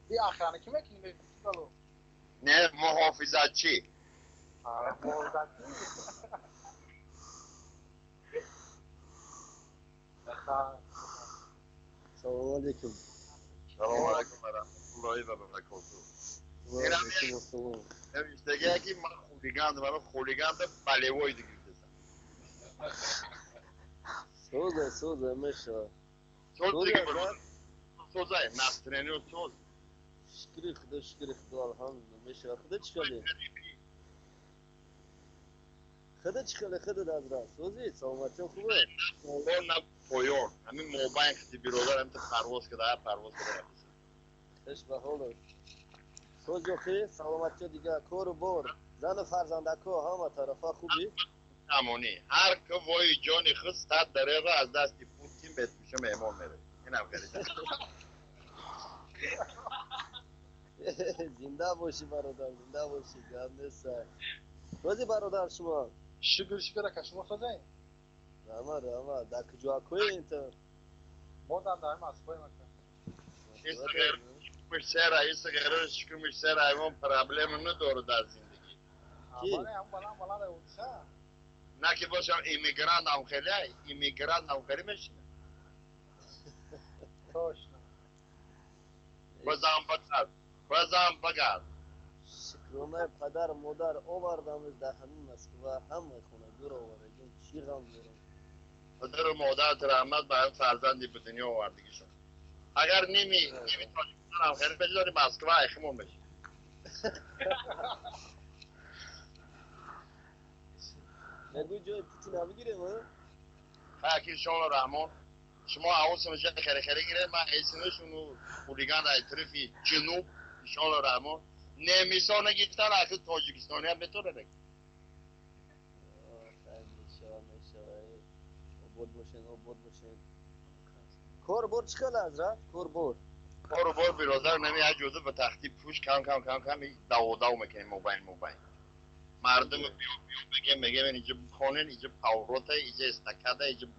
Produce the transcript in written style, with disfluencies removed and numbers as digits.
И охрана ки мекунӣ? Не, муҳофизатчӣ. Салом алейкум. Салом алейкум ва раҳматуллоҳи ва баракотуҳ. Ва алейкум ассалом. Навиштагие ки ман хулиган, маро хулиганда болевой дигирдесам. Соза, соза, мешава. Соз диги бародар. Соза, настроение соз. Шукри Худо, шукри Худо, алҳамдулилла, мешава. Худо чӣ хеле? Худо чӣ хеле, худо дазра. Сози, саломатиён хубе? Боло на поён. Ҳамин мобайн хити биродар ҳамин парвоз када, парвоз када. Хуш ба ҳолат. Соз ёхи, саломатиё дига, кору бор, зану фарзандако ҳама тарафа хубӣ? Амонӣ. Ҳар ки вои ҷони худ сад дареға аз дасти Путин бетӯша меҳмон меравад. Инам хеле. Зинда бошӣ бародар, зинда бошӣ, гап нест. Сози бародар шумо? Шукр, шукр ака, шумо созед? Раҳмат, раҳмат. Дар куҷоакои инта? Мо дар дар Москваем ака. Сера, ис шукмиш сера, ягон проблема надорад дар зиндагӣ. Ки? Баланд, баланд одиса. На ки бошам иммигрант ам хеле, иммигрант ам хеле мешина. Точно. Базам багар, базам багар. Шукронаи падар модар овардамш дар ҳамин Москва, ҳамаи хонагиро овардагим, чӣ ғам дорам. Падару модарат раҳмат ба ҳам фарзанди ба дунё овардагишон. Агар ними ними Тоҷикистон ҳам хеле бежори Москва айхимон мешид. Мегӯй ҷои Путина бигирем, а? Ха, ки иншоалло раҳмон шумо ҳавосимаша хеле хеле гиред, ман эсинашуну хулиган ай тарафи ҷануб иншоалло раҳмон немисо нагирифтан, ахи тоҷикистониам метавонад. Мешава, мешава. Обод бошен, обод бошен. Кор бор чӣ хел ҳазрат? Кор бор. Кору бор биродар нами як ҷоза ба тахти пӯш кам кам кам кам даводав мекунем мобайн мобайн. Мардум биё биё мегем, мегем инҷа бихонен, инҷа паврота, инҷа эстакада, инҷа.